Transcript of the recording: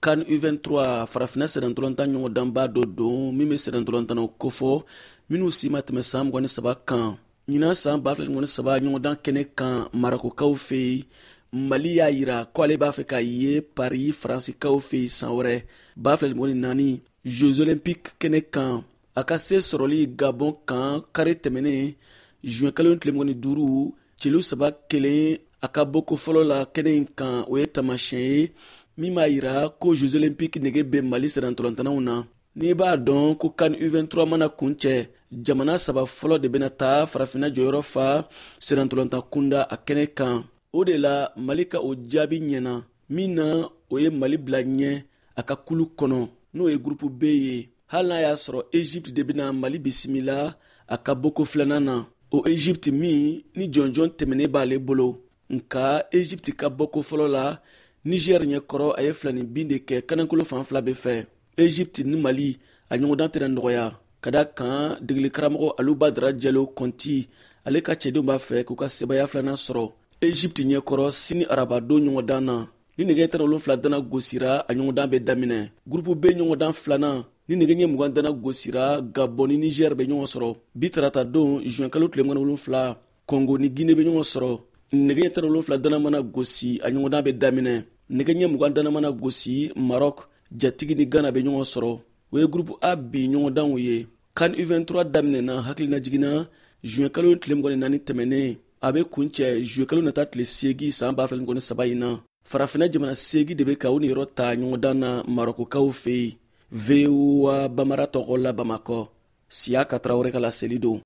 CAN U23, farafinna sennantolatan ɲɔgɔndanba dɔ don min bɛ sennantolatannaw kofɔ minnu si ma tɛmɛ san 23 kan. Ɲinan san 2023 ɲɔgɔndan kɛnɛ kan Marɔkukaw fɛ yen, Mali y'a yira ko ale b'a fɛ ka ye Paris Faransikaw fɛ yen san wɛrɛ 2024 Jeux olympiques kɛnɛ kan. A ka se sɔrɔli Gabon kan kari tɛmɛnen juin kalo tile 25, celu 3-1, a ka bɔko fɔlɔ la kɛnɛ in kan, o ye taamasiyɛn ye min b'a yira ko Jeux olympiques nege bɛ Mali sennantolatannaw na. N'i b'a dɔn ko CAN U23 mana kuncɛ, jamana saba fɔlɔ de bɛna taa farafinna jɔyɔrɔ fa sennantolatan kunda a kɛnɛ kan. O de la Mali ka o jaabi ɲɛna min na, o ye Mali bila ɲɛ a ka kulu kɔnɔ, n'o ye gurupu B ye, hali n'a y'a sɔrɔ Egypte de bɛna Mali bisimila a ka bɔko filanan na, o Egypte min ni jɔnjɔn tɛmɛnen b'ale bolo. Nka Egypte ka bɔko fɔlɔ la Niger ɲɛkɔrɔ, a ye filaninbin de kɛ kanankolo fan fila bɛɛ fɛ. Egypte ni Mali a ɲɔgɔndan tɛna nɔgɔya, ka da kan degelikaramɔgɔ Alu Badara Jalo Kɔnti, ale ka cɛdenw b'a fɛ k'u ka sebaaya filanan sɔrɔ Egypte ɲɛkɔrɔ sini arabadon ɲɔgɔndan na. Ni nɛgɛ 17 dana gosira, a ɲɔgɔndan bɛ daminɛ. Gurupu B ɲɔgɔndan filanan, ni nɛgɛ ɲɛ 20 dana gosira, Gabɔn ni Niger bɛ ɲɔgɔn sɔrɔ. Bi tarata don juin kalo tile 27, Kɔngo ni Gine bɛ ɲɔgɔn sɔrɔ. Nɛgɛ ɲɛ 17 dana mana gosi, a ɲɔgɔndan bɛ daminɛ. Nɛgɛ ɲɛ 20 dana mana gosi, Maroc jatigi ni Ghana bɛ ɲɔgɔn sɔrɔ. O ye gurupu A bi ɲɔgɔndanw ye. CAN U23 daminɛna hakilinajiginna juin kalo tile 24 tɛmɛnen, a bɛ kuncɛ juin kalo nata tile 8 san 2023 in na. Farafinna jamana 8 de bɛ ka u niyɔrɔ ta ɲɔgɔndan na Marɔkukaw fɛ yen. VOA Bambara tɔgɔ la Bamakɔ, Siyaka Tarawele ka laseli don.